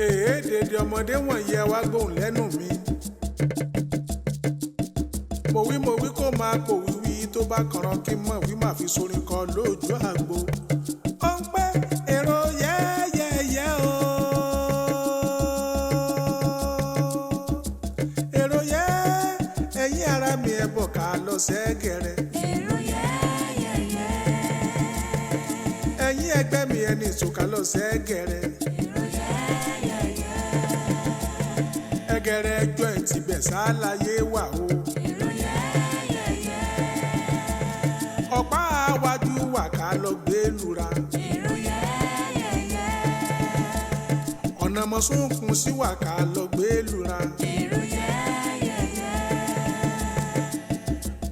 Èédèdè ọmọdé wọ̀nyí, ẹ wá gbóhùn lẹ́nu mi. Mo wí, mo wí, kó máa pò wíwí tó bá kànràn kí n mọ̀ wí máa fi sorin kọ lójú àgbo. Ó ń pẹ́ èrò yẹ́yẹ́yẹ́ o. Èrò yẹ́, ẹ̀yin ara mi, ẹ̀ bọ̀ ká lọ sẹ́gẹ̀rẹ̀. Èrò yẹ́yẹ́yẹ́. Ẹ̀yin ẹgbẹ́ mi, ẹni ìsòkà lọ sẹ́gẹ̀rẹ̀. Èrò yẹ́yẹ́yẹ́. Ẹgẹrẹ ẹjọ́ ẹ̀ tibẹ̀ sáláyé wà o. Èrò yẹ́yẹ́yẹ́. Ọ̀pá àwájú wà ká lọ gbé lura. Èrò yẹ́yẹ́yẹ́. Ọ̀nà mọ̀súnkún sí wà ká lọ gbé lura. Èrò yẹ́yẹ́yẹ́.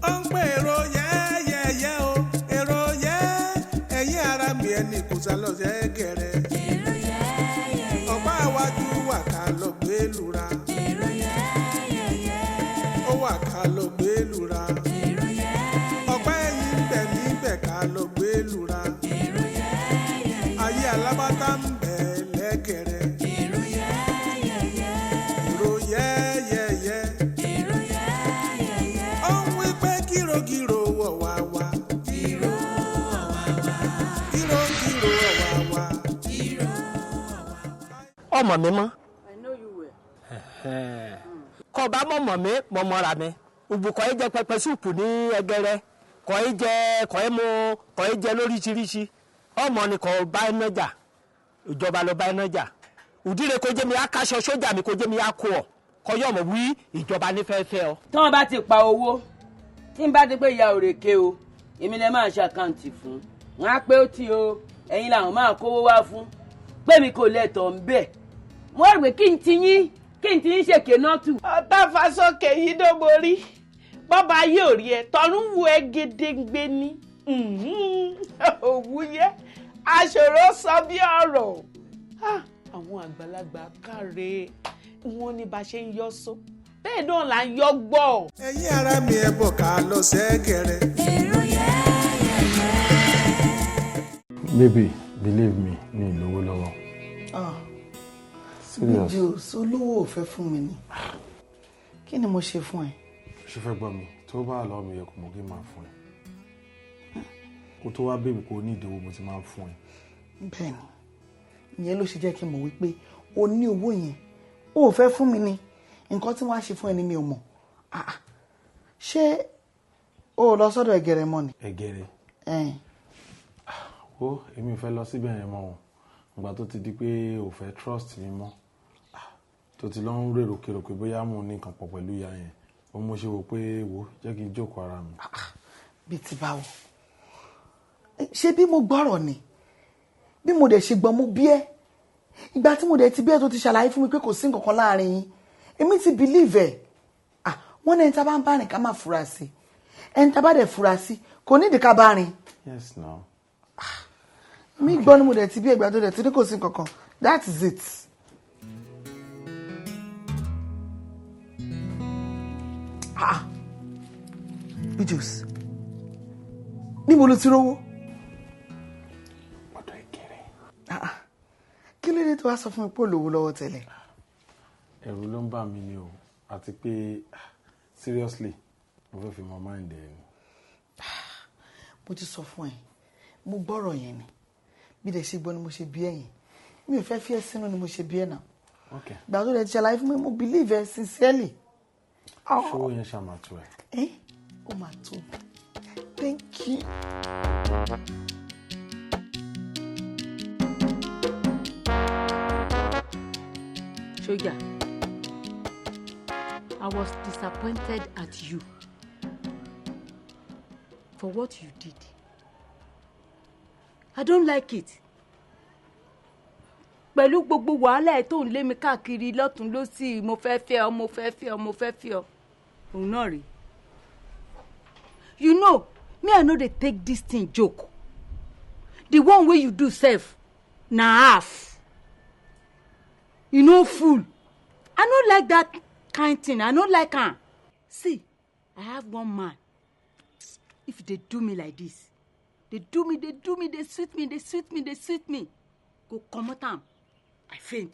Ó ń pè èrò yẹ́yẹ́yẹ́ o. Èrò yẹ́, ẹ̀yin ara mi, ẹni kò sá lọ sẹ́gẹ̀rẹ̀. Èrò yẹ́yẹ́yẹ́. Ọ̀pá àwájú wà ká lọ gbé lura. Èrò yẹ́yẹ́yẹ́. Ó wà ká lọ gbé lura. Èrò yẹ́yẹ́yẹ́. Ọ̀pá ẹ̀yìn ń bẹ níbẹ̀ ká lọ gbé lura. Èrò yẹ́yẹ́yẹ́. Ayé alábátá ń bẹ lẹ́gẹ̀rẹ̀. Èrò yẹ́yẹ́yẹ́. Èrò yẹ́yẹ́yẹ́. Èrò yẹ́yẹ́yẹ́. Ó ń wí pé kírokíro wọ̀ wá wá. Ìró ọ̀wàwà. Kírokíro wọ̀ wá wá. Ìró ọ̀wàwà. Ọmọ mi mọ́. I know you well. Kọ́ bá mọ̀mọ́ mi mọ̀mọ́ ra mi òbúkọ́ yìí jẹ pẹpẹ súùpù ní ẹgẹrẹ, kọ́ yìí jẹ, kọ́ yìí mu, kọ́ yìí jẹ lóríṣiríṣi. Ọmọ ni kò bá iná jà, ìjọba ló bá iná jà. Òdìrẹ kò jẹ́ mi akaṣọ sójà mi, kò jẹ́ mi akọ ọ kọ́ yọ̀ mọ̀ wí ìjọba ní fẹ́ẹ́fẹ́ ọ. Tí wọ́n bá ti pa owó, tí n bá ti pé ìyá òrèké o, èmi lè máa ṣe account fún wọn, á pé ó ti o, ẹ̀yin làwọn máa kówó wá fún, pé mi kò lẹ́tọ̀ọ́ ń bẹ̀. Wọ́n rò pé kí n ti yín ṣèké náà tù. Ọ̀tá fasókè yìí ló borí bọ́ba yóò rí ẹ tọ̀run wo ẹ gédéǹgbé ní òwúyẹ aṣòro sọ bí ọ̀rọ̀. Ah, àwọn àgbàlagbà káre, wọn ní bá ṣe ń yọ só, bẹ́ẹ̀ náà là ń yọ gbọ́. Ẹ̀yin ara mi, ẹ bọ̀ ká lọ sẹ́gẹ̀rẹ̀. Èrò yẹ́yẹ́yẹ́. Baby, believe me, mi ì lówó lọ́wọ́. Ah, Serious. Jules, olówó ò fẹ́ fún mi ni. Kí ni mo ṣe fún ẹ? Ṣe fẹ́ gbọ́ mi? Tó bá lọ́wọ́ mi yẹ kó mọ̀ kí n máa fún ẹ. Kó tó wá bèbí kó ní ìdíwọ́, mo ti máa ń fún ẹ. Bẹ́ẹ̀ni, ìyẹn ló ṣe jẹ́ kí n mọ̀ wípé o ní owó yẹn, o ò fẹ́ fún mi ni. Nǹkan tí wọ́n á ṣe fún ẹ ni mi ò mọ̀. Ah, ah. Ṣé o ò lọ sọ́dọ̀ ẹ̀gẹ̀rẹ̀ mọ́ ni? Ẹ̀gẹ̀rẹ̀? Ẹ̀n. Wo, èmi ò fẹ́ lọ síbẹ̀ yẹn mọ́ o. Ìgbà tó ti di pé o fẹ́ trust mi mọ́, ah, tó ti lọ ń rèrò kèrò pé bóyá mo ní nǹkan pọ̀ pẹ̀lú ìyá yẹn, ó mú ṣe wò pé wo jẹ́ kí n jókòó ara mi. Bíi ti báwo? Ṣé bí mo gbọ́rọ̀ ni? Bí mo dẹ̀ ṣe gbọ́, mo bí ẹ́. Ìgbà tí mo dẹ̀ ti bí ẹ́, tó ti ṣàlàyé fún mi pé kò sí nǹkan kan láàrin yín, èmi ti believe ẹ̀. Ah, wọ́n ní ẹni tá a bá ń bá rìn, ká má fura sí. Ẹni tá a bá dẹ̀ fura sí, kò nídìí ká bá rìn. Yes now. Mi gbọ́ ni mo dẹ̀ ti bí ẹgbàá tó dẹ̀ ti ní kò sí nǹkan kan. That is it. Ah, Bijos, níbo ló ti rówó? Ọ̀dọ̀ Ẹ̀gẹ̀rẹ̀. Ah, ah. Kí ló dé tó wá sọ fún mi pé ò lówó lọ́wọ́ tẹ́lẹ̀? Ẹ̀rù ló ń bà mí ni o, àti pé ah, seriously, mo fẹ́ fi mọ mind ẹ̀ ni. Mo ti sọ fún ẹ, mo gbọ́rọ̀ yẹn ni. Bí dẹ̀ ṣe gbọ́ ni mo ṣe bí ẹ̀yìn. Mi ò fẹ́ fi ẹ́ sínú ni mo ṣe bí ẹ̀ náà. Okay. Ìgbà tó dẹ̀ ti ṣàlàyé fún mi, mo believe ẹ sincerely. Ṣówó yẹn ṣàmàtú ẹ? Ẹ ó máa tó. Thank you. Soja, I was disappointed at you for what you did. I don't like it. Pẹ̀lú gbogbo wàhálà ẹ̀ tó ń lé mi káàkiri lọ́tún lọ́sì, mo fẹ́ fẹ́ ọ, mo fẹ́ fẹ́ ọ, mo fẹ́ fẹ́ ọ. Òun náà rèé. You know, me, I no dey take this thing joke. The one wey you do sef na half. You no full. I no like that kind thing. I no like am. See, I have one man. If they do me like this, they do me, they do me, they sweet me, they sweet me, they sweet me, go comot am, I faint.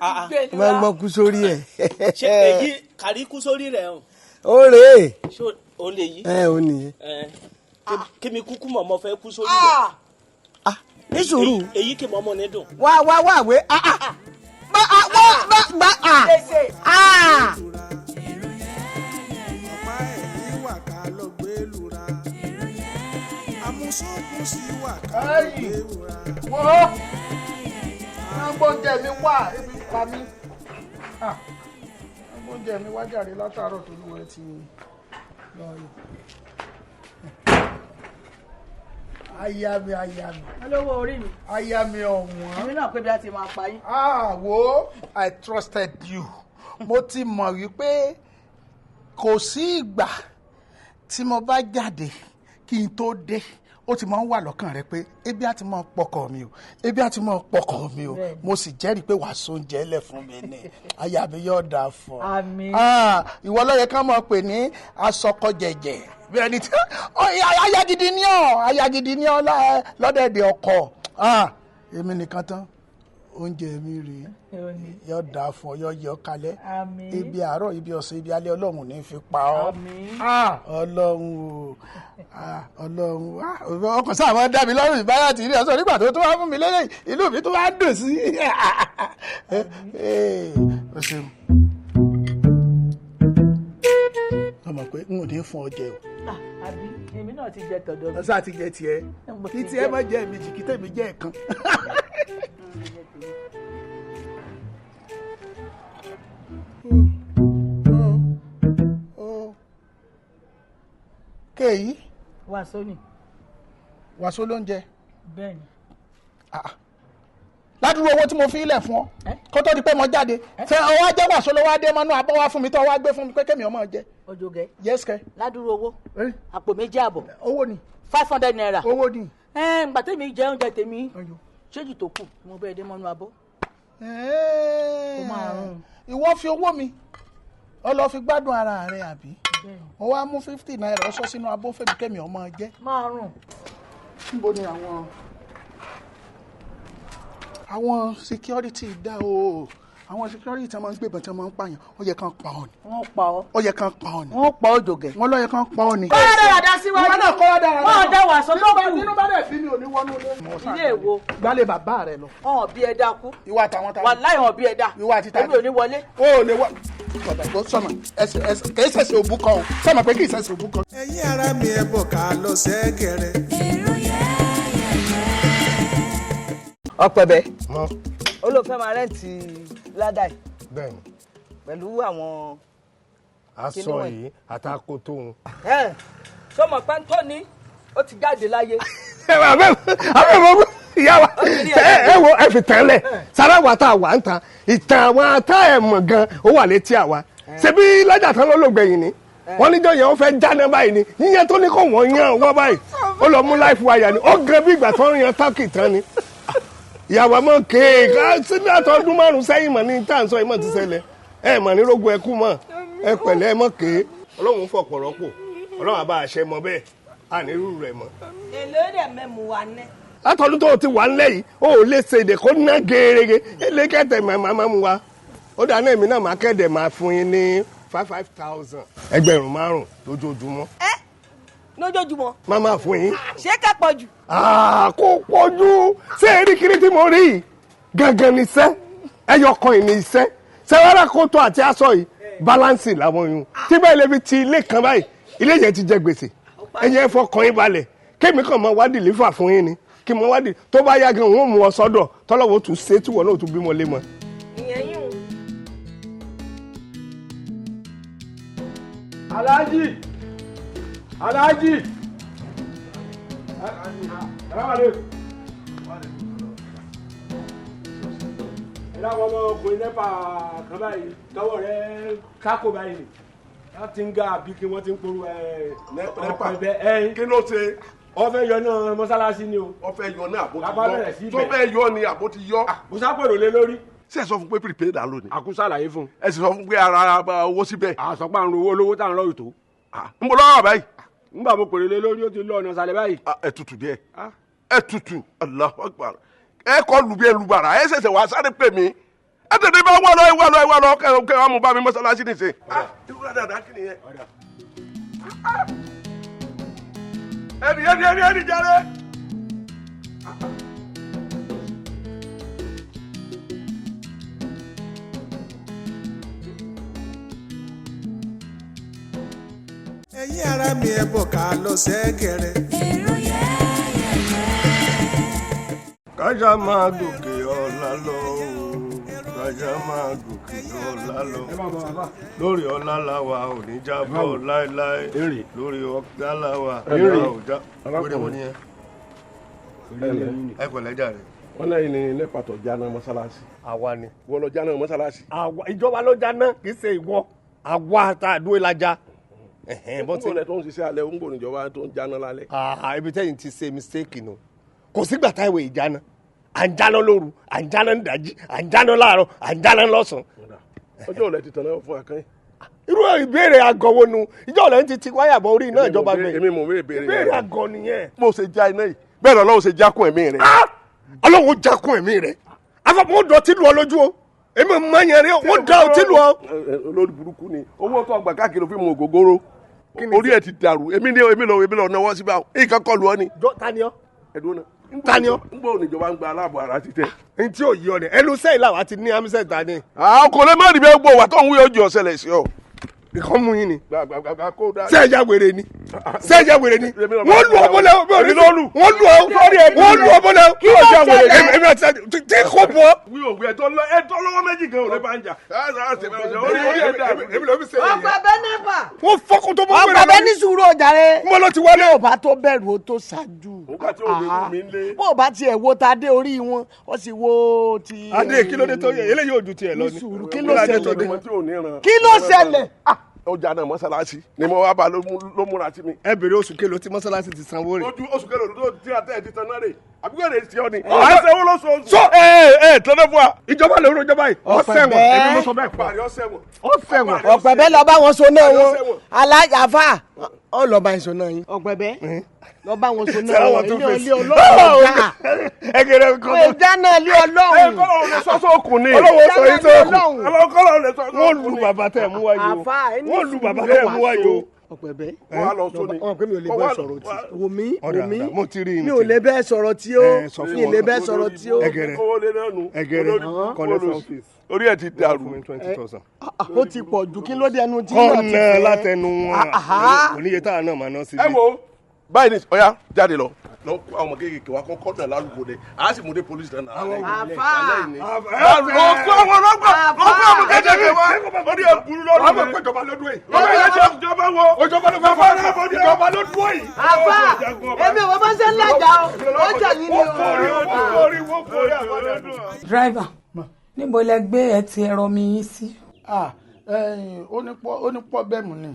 Máa ń gbọ́ kú sórí ẹ̀. Ṣé èyí kàrí kú sórí rẹ̀ o? Ó rèé. Ṣé o lè yí? Ẹ ò nìyẹn. Kí mi kúkú mọ̀ mọ́ fẹ́ kú sórí rẹ̀. Ní sùúrù. Èyí kì mọ́ mọ́ ní dùn. Wá wá wá wé. Bá wá bá bá. Ọ̀pá ẹ̀yìn wà ká lọ gbé lura. Àmúṣókun sí wà ká lọ gbé lura. Wọ́n gbóúnjẹ mi wá, ebi pa mí. Gbóúnjẹ mi wá jàre látàárọ̀ tó lúwẹ̀ ti lọ yìí. Aya mi, aya mi. Olówó orí mi. Aya mi ọ̀wọ́n. Èmi náà pé bí a ti máa pa yín. Ah, wo, I trusted you. Mo ti mọ̀ wípé kò sí ìgbà tí mo bá jáde kí n tó dé, ó ti máa ń wà lọ́kàn rẹ pé ebi á ti máa pọkọ mi o, ebi á ti máa pọkọ mi o. Mo sì jẹ́rìí pé wàá sóúnjẹ lẹ̀ fún mi ni. Aya mi yóò dáa fún ọ. Àmín. Ìwọ ló yẹ ká máa pè ní asọkọjẹjẹ. Bí ẹni tí aya gidi ni ọ́, aya gidi ni ọ́ lọ́dẹ̀dẹ̀ ọkọ. Èmi nìkan tán, oúnjẹ mi rèé, yóò dáa fún ọ, yóò yọ kalẹ̀. Ibi àárọ̀, ibi ọ̀sán, ibi alẹ́, Ọlọ́run ní fi pa ọ́. Ọlọ́run o, Ọlọ́run, ọkàn sáà máa ń dá mi lọ́rùn ìbára àti ìrí ọ̀sán nígbà tó tún wá fún mi lélẹ̀, ìlú mi tó wá dùn sí. O ṣeun. Ọmọ pé n ò ní fún ọ jẹ o. Àbí èmi náà ti jẹ tọ̀dọ̀ mi. Ọ̀sán àti jẹ tiẹ̀, kí tiẹ̀ má jẹ méjì, kí tèmi jẹ ẹ̀kan. Kéyí. Wàsó ni. Wàsó ló ń jẹ. Bẹ́ẹ̀ni. Ládùúgbò owó tí mo fi ilẹ̀ fún ọ kó tó di pé mo jáde, ṣé ọwọ́ ajẹ́ wàsó ló wá dé mọ́nú abọ́ wá fún mi tó wá gbé fún mi pé kémi ọmọ jẹ. Ojogẹ. Yes kẹ. Ládùúgbò owó. Àpò 2.5. Owó ni. 500 naira. Owó ni. Ǹgbà tèmi jẹ oúnjẹ tèmi, ṣéjì tó kù mo bẹ́ẹ̀ dé mọ́nú abọ́. Ìwọ fi owó mi, ọ lọ fi gbádùn ara rẹ àbí? Ó wá mú 50 naira ó sọ sínú abọ́ fẹ́mi kẹ́mi ọmọ jẹ́. Márùn. Níbo ni àwọn security dá o? Àwọn security tí wọ́n máa ń gbébọn tí wọ́n máa ń pààyàn, ó yẹ kán pa ọ́ ni. Wọ́n pa ọ́. Ó yẹ kán pa ọ́ ni. Wọ́n pa ọ́ jògẹ̀. Wọ́n ló yẹ kán pa ọ́ ni. Kọ́lá dára síwájú. Wọ́n náà kọ́lá dára. Wọ́n dá wàsó tó kù. Nínú bá dẹ̀ bí mi ò ní wọnú ilé. Ilé èwo. Gbálẹ̀ bàbá rẹ lọ. Ọ̀n bí ẹ dákú. Ìwà àtàwọn ta. Wàláhì ọ̀n bí ẹ dá. Ìwà àti tani. Èmi ò ní wọlé. O ò lè wọ. Bàbá tó sọmọ ẹsẹ ẹsẹ kì í ṣẹ̀ṣẹ̀ òbúkọ o, sọmọ pé kì í ṣẹ̀ṣẹ̀ òbúkọ. Ẹ̀yin ará mi, ẹ bọ̀ ká lọ sẹ́gẹ̀rẹ̀. Ọpẹbẹ ó ló fẹ́ máa rẹ́ǹtì ládàá yìí. Bẹ́ẹ̀ni. Pẹ̀lú àwọn. Aṣọ yìí àtàkò tóun. Sọmọ pẹ́ńtọ́ ni ó ti jáde láyé. Abẹ́ ìyá wa, ẹ wo ẹ fi tẹ́lẹ̀ sára wa tá a wà ń ta ìtàn àwọn ata ẹ̀ mọ̀ gan ó wà létí àwa. Ṣebí lájà tán ló lògbẹ̀yìn ni wọ́n níjọ́ yẹn ó fẹ́ jáná báyìí ni yíyan tó ní kó wọ́n yan wọ́n báyìí ó lọ mú láìfù wáyà ni ó gan bí ìgbà tó ń yan tákì tán ni. Ìyàwó mọ̀ kéèké síbi àtọ́dún 5 sẹ́yìn mọ̀ ní tá à ń sọ ìmọ̀ ti ṣẹlẹ̀ ẹ mọ̀ ní rógun ẹkú mọ̀ ẹ pẹ̀lẹ́ ẹ mọ̀ kéé. Ọlọ́run fọ̀pọ̀ rọ́pò, Ọlọ́run àbá àṣẹ mọ bẹ́ẹ̀ à ní rúru rẹ̀ mọ́. Èlò rẹ̀ mẹ́mu wa ná. Látọ̀dún tó ti wà ńlẹ̀ yìí ó lè ṣe èdè kó ná gerege èlé kẹtẹ màmá mu wa ó dáná èmi náà máa kẹ́dẹ̀ máa fún yín ní 5,000 ẹgbẹ̀rún 5 lójoojúmọ́. Ẹ lójoojúmọ́. Má máa fún yín. Ṣé ká pọ̀ jù? Kò pọ̀ jù. Ṣé erékiri tí mo rí yìí gangan ni iṣẹ́ ẹyọ kan ní iṣẹ́ sẹ́wárà kótó àti aṣọ yìí báláǹsì làwọn yun tí báyìí lè fi ti ilé kan báyìí ilé yẹn ti jẹ gbèsè ẹ̀yẹ fọkàn yín balẹ̀ kémi kàn máa wá dìlífà fún yín ni kí mo wá dì tó bá yá gan òun ò mú ọ sọ́dọ̀ tọ́lọ́wọ́ tún ṣe tí wọn náà tún bímọ lé mọ́. Ìyẹn yìí. Alhaji, Alhaji, ẹ láwọn ọmọkùnrin nẹ́pà kan báyìí tọwọ́ rẹ̀ kákó báyìí ni wọ́n ti ń ga àbí kí wọ́n ti ń poru ẹ̀ nẹ́pà kí ló ṣe. Ó fẹ́ yọ náà mọ́sálásí ni o. Ó fẹ́ yọ náà àbó ti yọ tó fẹ́ yọ ni àbó ti yọ. Musa pèrò lé lórí. Ṣé ẹ sọ fún pé prepaid ló ni. Àkúsà àlàyé fún. Ẹ sì sọ fún pé ara owó síbẹ̀. Àsọpá ń ro owó olówó tá à ń rọ ètò. Ń bọ̀ lọ́wọ́ báyìí. Ngbà mo pèrè lé lórí ó ti lọ ọ̀nà sàlẹ̀ báyìí. Ẹ tutù díẹ̀, ẹ tutù, Allahu Akbar. Ẹ kọ́ lu bí ẹ lu bàrà, ẹ ṣẹ̀ṣẹ̀ wá sáré pè mí. Ẹ tètè bá wà lọ ẹ wà lọ ẹ wà lọ kẹ wàá mú bá mi mọ́sálásí nìṣe. Irú dáadáa kí nìyẹn. Ẹni ẹni ẹni ẹni jàre. Ẹ̀yin ará mi ẹ bọ̀ ká lọ sẹ́gẹ̀rẹ̀. Èrò yẹ́yẹ́yẹ́. Kájà máa gòkè ọ̀la lọ kájà máa gòkè ọ̀la lọ lórí ọ̀la làwà ò ní jábọ́ láéláé lórí ọ̀la làwà ò já. Wẹ́rẹ́ wo ni ẹ? Ẹ pẹ̀lẹ́ jàre. Wọ́n lẹ́yìn ní NEPA tó jáná mọ́sálásí. Àwa ni. Wọ́n lọ jáná mọ́sálásí. Àwa ìjọba ló jáná kì í ṣe ìwọ. Àwa tá a dúró lajà. Ń gbọ́dọ̀ tó ń ṣiṣẹ́ alẹ́ ń gbọ́dọ̀ ìjọba tó ń jáná lálẹ́. Ibi tẹ́yìn ti ṣe mistake nù. Kò sígbà táwọn ìjáná. À ń jáná lóru, à ń jáná nídàjí, à ń jáná láàárọ̀, à ń jáná lọ́sàn-án. Ọjọ́ òlẹ̀ ti tàn náà fún akán. Irú ìbéèrè àgọ́ wo nu? Ìjọ òlẹ̀ ti ti wáyà bọ orí iná ìjọba gbẹ̀yìn. Èmi mò ń béèrè. Ìbéèrè àgọ́ nìyẹn. Bó ṣe já iná yìí, bẹ́ẹ̀ lọ́lọ́run ṣe jákun ẹ̀mí rẹ̀. Ọlọ́run jákun ẹ̀mí rẹ̀. Afọ́pọ̀ ó dọ̀tí lu ọ lójú o. Èmi mọ yẹn rí, ó da ọtí lu ọ. Olórí burúkú ni owó tó ọgbà káàkiri fi mu ògógóró. Orí ẹ̀ ti dàrú, èmi lọ náwó síbà, nǹkan kọlu ọ ni. Ta ni ọ? Ẹ̀dùn náà. Ta ni ọ? Ń gbọ́ òníjọba ń gba aláàbọ̀ ara títẹ̀. N tí ò yí ọ ni ẹnu sẹ́yìn làwa ti ní amísẹ̀ ta ni. Àwọn kò lè má rí bẹ́ẹ̀ gbọ́ wà tó ń wí ojú ọ̀sẹ̀ lẹ̀ sí ọ. Ìkan mú yín ni. Gbàgbàgbà kó dáa. Sẹ́yà wèrè ni. Sẹ́yà wèrè ni. Wọ́n lu ọmọ lẹ́wọ̀ bí òní. Wọ́n lu ọ. Wọ́n lu ọmọ lẹ́wọ̀. Kí ló ṣẹlẹ̀? Èmi àti tí kò bọ̀. Wí òwe ẹ̀tọ́ lọ́wọ́ méjì gan ò lè bá ń jà. Èmi ló fi ṣe yẹ̀yẹ́. Ọ̀pẹ bẹ́ẹ̀ NEPA. Wọ́n fọ́kùn tó mọ́ wẹ̀rẹ̀ Ọ̀pẹ bẹ́ẹ̀ ní sùúrù ọ̀jàre. Mo lọ ti wọlé. Bó o bá tó bẹ̀rù o tó ṣáájú. Bó o bá tiẹ̀ wo ta dé orí wọn, ó sì wo ti. Adé kí ló dé tó yẹ? Eléyìí ò ju tiẹ̀ lọ ni. Kí ló ṣẹlẹ̀? Kí ló ṣẹlẹ̀? Ó jáná mọ́sálásí ni mo wá bá ló múra sí mi. Ẹ bèrè oṣù kelo tí mọ́sálásí ti sanwó rẹ̀. Ojú oṣù kelo ló ti àtẹ̀ ti tan náà rè àbíkọ́ rè sí ọ ni. À ń sanwó lóṣooṣù. Sọ ẹ tọ́lá fún wa. Ìjọba lóru ìjọba yìí. Ó ṣẹ̀wọ̀n èmi mo sọ bẹ́ẹ̀ pa. Ó ṣẹ̀wọ̀n. Ọ̀pẹ̀bẹ́ lọ bá wọn so náà wọn alájàfà ọ lọ bá ìṣó náà yín. Ọ̀pẹ̀bẹ́ lọ bá wọn so náà wọn ilé ilé Ọlọ́run ọ̀gá. Ẹgẹrẹ kọ́ Pé dáná ilé Ọlọ́run. Ẹ kọ́ lọ́run lè sọ́sọ́ òkun ni. Ọlọ́run sọ yín sọ́kùn. Ọlọ́run kọ́ lọ́run lè sọ́sọ́ Wọ́n lu bàbá tẹ̀ mú wáyé o. Wọ́n lu bàbá tẹ̀ mú wáyé o. Ọ̀pẹ̀bẹ́ ọ̀pẹ̀ pé mi ò lè bẹ́ẹ̀ sọ̀rọ̀ tí wò mí wò mí mo ti rí mi ò lè bẹ́ẹ̀ sọ̀rọ̀ tí ó mi ò lè bẹ́ẹ̀ sọ̀rọ̀ tí ó. Ẹgẹrẹ ẹgẹrẹ collect office. Orí ẹ ti dàrú. Ó ti pọ̀ jù kí ló dé ẹnu tí náà ti Kọ́nà fẹ́. látẹnu wọn oníye táwọn náà máa ná síbi. Ẹ wo báyìí ni ọ̀ya jáde lọ lọ kó àwọn ọmọ kéékèèké wa kọ́ kọ́nà lálùkò dé a sì mú dé police náà. Àfà. Lọ kó àwọn ọlọ́gbà lọ kó àwọn kéékèèké wa orí ẹ burú lọ́dún. Ọmọ pé ìjọba ló dúró yìí. Ọmọ ìyá ṣe ìjọba wo. Ìjọba ló fẹ́ fọ́ ìjọba ló dúró yìí. Àfà èmi ò bá ṣe ń lájà o ó jà yín ni o. Wọ́n forí wọ́n forí wọ́n forí àwọn ọ̀dọ́. Driver, níbo lẹ gbé ẹtì ẹ̀rọ mi yín sí? Ó ní pọ́bẹ́mù ni,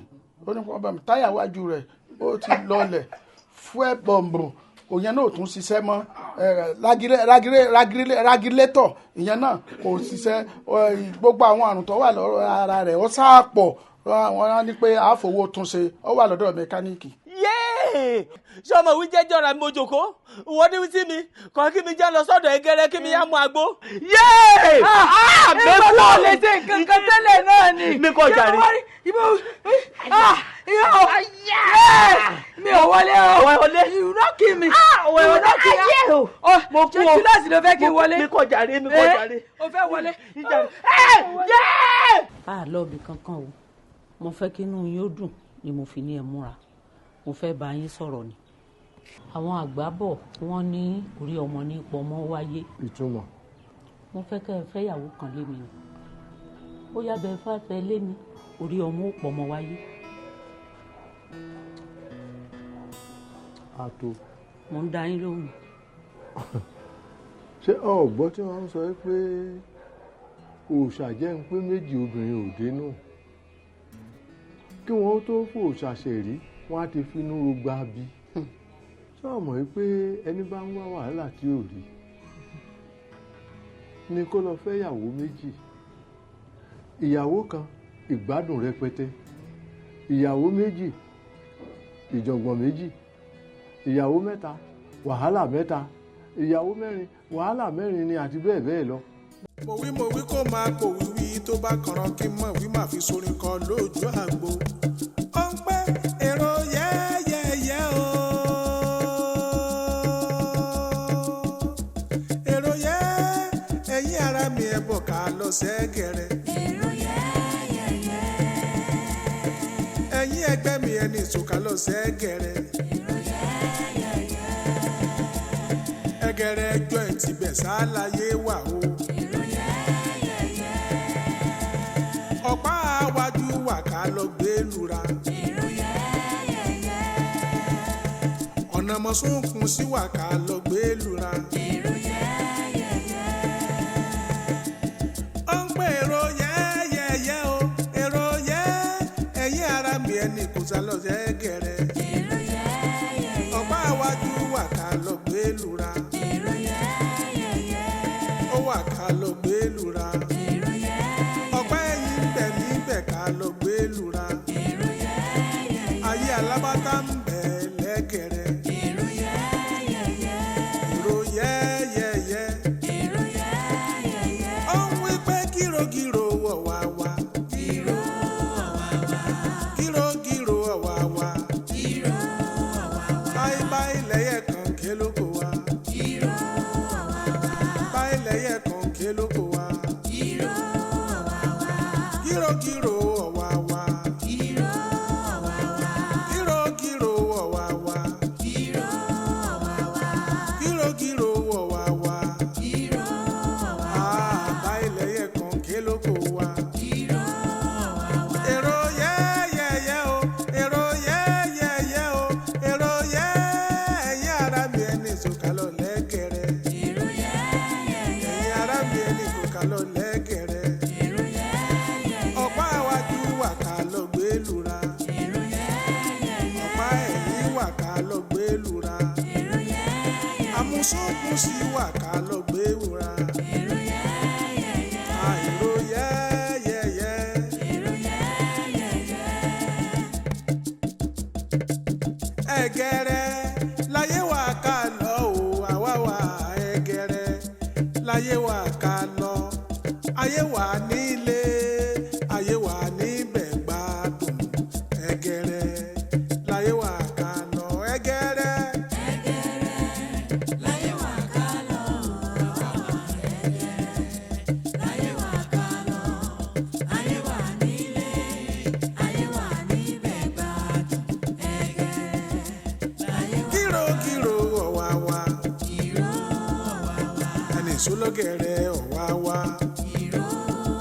ó ní pọ́bẹ́mù táyà wájú rẹ̀ ó ti lọlẹ̀ fuel pump òyìn náà ò tún ṣiṣẹ́ mọ́, ragilétọ̀ ìyẹn náà kò ṣiṣẹ́, gbogbo àwọn àrùn tó wà lọ́rọ̀ ara rẹ̀ ó sáàpọ̀ wọ́n á ní pé àfọwọ́ tún ṣe ó wà lọ́dọ̀ mẹkáníìkì. Yéè sọmọ wí jẹ́jọ́ ra mi mo jòkó wọ́n ní sí mi kàn kí mi jẹ́ lọ sọ́dọ̀ ẹgẹrẹ kí mi yá mu àgbo. Yéè Ìgbà tó lè ṣe nǹkan kan tẹ́lẹ̀ náà ni. Mi kò jàre. Mi ò wọlé o. Ìrúná kí mi. Ìrúná kí mi. Mo kú Ṣé o. túláàsì ló fẹ́ kí n wọlé? Mi kò jàre, mi kò jàre. O fẹ́ wọlé. A lọ ibì kankan o, mo fẹ́ kí inú yín ó dùn ni mo fi ní ẹ múra, mo fẹ́ bá yín sọ̀rọ̀ ni. Àwọn àgbà bọ̀ wọ́n ní orí ọmọ ní pọmọ wáyé. Ìtumọ̀. Mo fẹ́ kẹ́ ẹ fẹ́yàwó kan lé mi ni, bóyá bẹ́ẹ̀ fẹ́ fẹ́ lé mi orí ọmọ ó pọmọ wáyé. Àtò. Mo ń dá yín lóhùn. Ṣé o gbọ́ tí wọ́n ń sọ pé òòṣà jẹ́ ń pé méjì obìnrin ò dénú? Kí wọ́n tó fòòṣà ṣẹ̀rí, wọ́n á ti finú rogba bí. Ṣé o mọ̀ pé ẹni bá ń wá wàhálà tí ò rí ni kó lọ fẹ́ ìyàwó méjì? Ìyàwó kan ìgbádùn rẹpẹtẹ, ìyàwó méjì ìjọ̀gbọ̀n méjì, ìyàwó mẹ́ta wàhálà mẹ́ta, ìyàwó mẹ́rin wàhálà mẹ́rin ni àti bẹ́ẹ̀ bẹ́ẹ̀ lọ. Mo wí mo wí kó máa pò wíwí tó bá kànràn kí n mọ̀ wí máa fi sorin kọ lójú àgbo. Ó ń pẹ́ èrò yẹ́yẹ́yẹ́ o. Èrò yẹ́ ẹ̀yin ara mi ẹ̀ bọ̀ ká lọ sẹ́gẹ̀rẹ̀. Èrò yẹ́yẹ́yẹ́. Ẹ̀yin ẹgbẹ́ mi ẹni ìsòkà lọ sẹ́gẹ̀rẹ̀. Èrò yẹ́yẹ́yẹ́. Ẹgẹrẹ ẹjọ́ ẹ̀ tibẹ̀ sáláyé wà o. Èrò yẹ́yẹ́yẹ́. Ọ̀pá àwájú wà ká lọ gbé lura. Èrò yẹ́yẹ́yẹ́. Ọ̀nà mọ̀súnkún sí wà ká lọ gbé lura. Èrò yẹ́yẹ́yẹ́. Ó ń pè èrò yẹ́yẹ́yẹ́ o. Èrò yẹ́ ẹ̀yin ara mi ẹni kò sá lọ sẹ́gẹ̀rẹ̀. Èrò yẹ́yẹ́yẹ́. Ọ̀pá àwájú wà ká lọ gbé lura. Èrò yẹ́yẹ́yẹ́. Ó wà ká lọ gbé lura. Èrò yẹ́yẹ́yẹ́. Ọ̀pá ẹ̀yìn ń bẹ níbẹ̀ ká lọ gbé lura. Èrò yẹ́yẹ́yẹ́. Ayé alábátá ń bẹ lẹ́gẹ̀rẹ̀. Èrò yẹ́yẹ́yẹ́. Èrò yẹ́yẹ́yẹ́. Èrò yẹ́yẹ́yẹ́. Ó ń wí pé gírògírò wọ̀ wá wá. Gírò ọ̀wàwà. Gírògírò wọ̀ wá wá. Gírò ọ̀wàwà. Báyìí báyìí lẹ́yẹ̀ kan ké lóko wa. Gírò ọ̀wàwà. Báyìí lẹ́yẹ̀ kan ké lóko wa. Gírò ọ̀wàwà. Gírògírò wọ̀ wá wá. Gírò ọ̀wàwà. Gírògírò wọ̀ wá wá. Gírò ọ̀wàwà. Gírògírò wọ̀ wá wá. Gírò ọ̀wàwà. Báyìí lẹ́yẹ̀ kan ké lóko wa. Gírò ọ̀wàwà. Èrò yẹ́yẹ́yẹ́ o, èrò yẹ́yẹ́yẹ́ o, èrò yẹ́ ẹ̀yin ara mi ẹni ìsòkàlọ̀ lẹ́gẹ̀rẹ́. Èrò yẹ́yẹ́yẹ́. Ẹ̀yin ara mi ẹni ìsòkàlọ̀ lẹ́gẹ̀rẹ́. Èrò yẹ́yẹ́yẹ́. Ọ̀pá àwájú wà ká lọ gbé lura. Èrò yẹ́yẹ́yẹ́. Ọ̀pá ẹ̀yìn wà ká lọ gbé lura. Èrò yẹ́yẹ́yẹ́. Àmúsùnkùn sí wà ká lọ gbé wura. Èrò yẹ́yẹ́yẹ́. Àìrò yẹ́yẹ́yẹ́. Èrò yẹ́yẹ́yẹ́. Ẹ̀gẹ̀rẹ̀ láyé wà ká lọ o, àwa wà ẹ̀gẹ̀rẹ̀ láyé wà ká lọ. Ayé wà nílé, ayé wà níbẹ̀ gbádùn. Ẹ̀gẹ̀rẹ̀ láyé wà ká lọ. Ẹ̀gẹ̀rẹ̀. Ẹ̀gẹ̀rẹ̀ láyé wà ká lọ, àwa wà ẹ̀gẹ̀rẹ̀ láyé wà ká lọ. Ayé wà nílé, ayé wà níbẹ̀ gbádùn. Ẹ̀gẹ̀rẹ̀ láyé wà Kírokírò ọ̀wàwà. Kíró ọ̀wàwà. Ẹni ìṣólọ́gẹ̀rẹ̀ ọ̀wàwà.